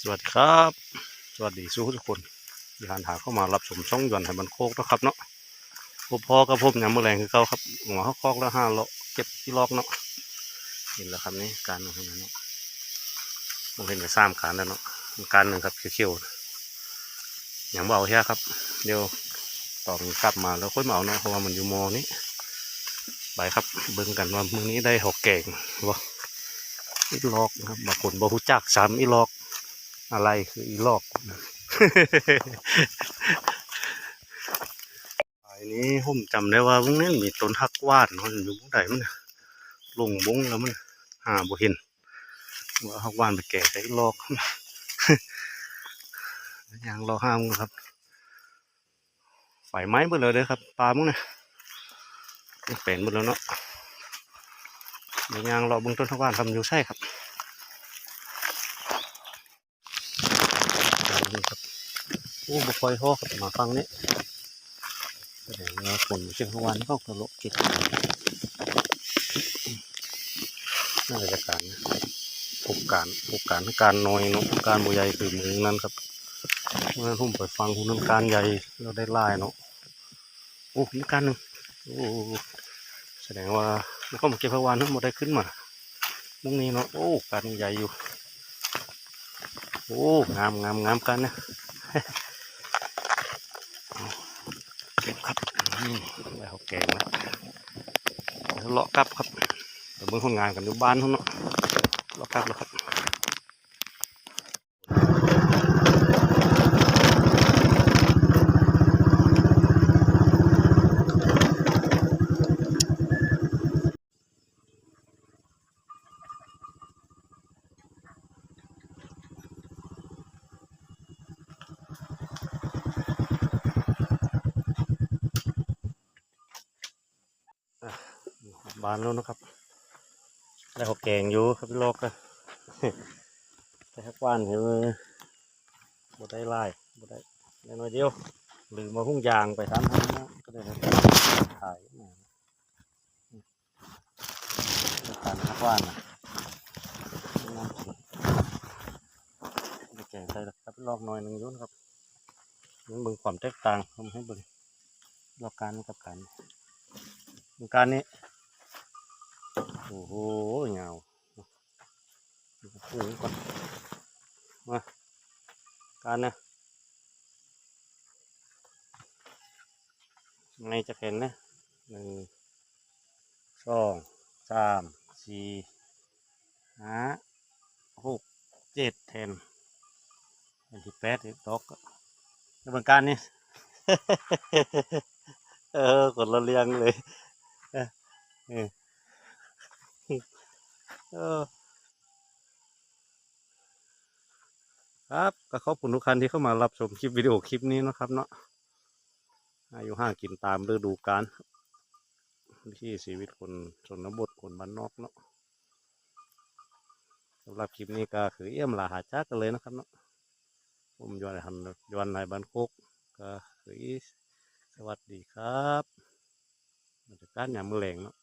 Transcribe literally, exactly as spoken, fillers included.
สวัสดีครับ สวัสดีสู่ทุกคนที่หันหาเข้ามารับชมช่องยวนไทยบ้านโคกนะครับเนาะ พบพ้อกับผมยามมื้อแลงคือเก่าครับ หัวเฮาคอกแล้วหาเลาะเก็บอีหลอกเนาะ เห็นแล้วครับนี่ กานหนึ่งเนาะ ผมเห็นไปสามกานแล้วเนาะ กานหนึ่งครับ เขียวๆ ยังบ่เอาเฮียครับ เดี๋ยวตอนกลับมาแล้วค่อยมาเอาเนาะ เพราะว่ามันอยู่มอนี้ ไปครับ เบิ่งกันว่ามื้อนี้ได้หอกแกงบ่ อีหลอกนะครับ บางคนบ่ฮู้จักซ้ำ อีหลอก อะไรคืออีหลอก อันนี้ผมจำได้ว่าพวกนี้มีต้นฮักหว่านเนาะ อยู่ตรงไหนมันเนี่ย ลงบงแล้วมัน หาบ่เห็น ว่าฮักหว่านไปแกงใส่อีหลอก ยางรอห้ามครับ ไฟไหม้หมดเลยเด้อครับ ปลาพวกนี้ เป็นหมดแล้วเนาะ เดี๋ยวยางรอเบิ่งต้นฮักหว่านครับ อยู่ใช่ครับ นี่ครับ โอ้ บ่ค่อยฮอครับ มาฟังนี่ แสดงว่าฝนเชียงรางวัลเขาก็เลาะเก็บ น่าจะการนะ โครงการ โครงการ การน้อยเนาะ โครงการบ่ใหญ่คือมื้อนั้นครับ เมื่อนั้นผมไปฟังผู้นั้นการใหญ่ เราได้หลายเนาะ โอ้ มีการหนึ่ง โอ้ แสดงว่ามันก็มาเก็บผักหวานเนาะ บ่ได้ขึ้นมา มุ้งนี้เนาะ โอ้ การใหญ่อยู่ โอ้ งาม งาม งามกันนะ เก็บครับ อืม ได้ข้าวแกงแล้ว เดี๋ยวเลาะกลับครับ ไปเบิ่งคนงานกันอยู่บ้านพุ่นเนาะ เลาะกลับแล้วครับ อ่ะ บานแล้วนะครับ ได้ข้าวแกงอยู่ครับพี่ลอกก็ แต่ฮักหว่านเห็นบ่ได้หลาย บ่ได้ ได้น้อยเดียว ลืมมาหุงยางไปทำให้นะ ก็เลยขายมา การฮักหว่านนะ ได้แกงใส่แล้วครับ ลอกหน่อยหนึ่งอยู่นะครับ มันเบิ่งความแตกต่าง ผมให้เบิ่ง ลอกการกับการ การนี้ โอ้โห ยาว ปลูกก่อน มา การนะ ไงจะแผ่นนะ หนึ่ง สอง สาม สี่ ห้า หก เจ็ด แผ่น แผ่นที่แปด อีกดอก แล้วเบิ่งการนี่ เออ คนละเรื่องเลย เออ เออ เออ ครับ ก็ขอบคุณทุกท่านที่เข้ามารับชมคลิปวิดีโอคลิปนี้นะครับเนาะ อายุห่างกินตามฤดูกาล วิถีชีวิตคนชนบท คนบ้านนอกเนาะ สำหรับคลิปนี้ก็คือเอี่ยมลาหาจากกันเลยนะครับเนาะ ผมยวนหัน ยวนไทยบ้านโคก ก็คือสวัสดีครับ บรรยากาศยามมื้อแลงเนาะ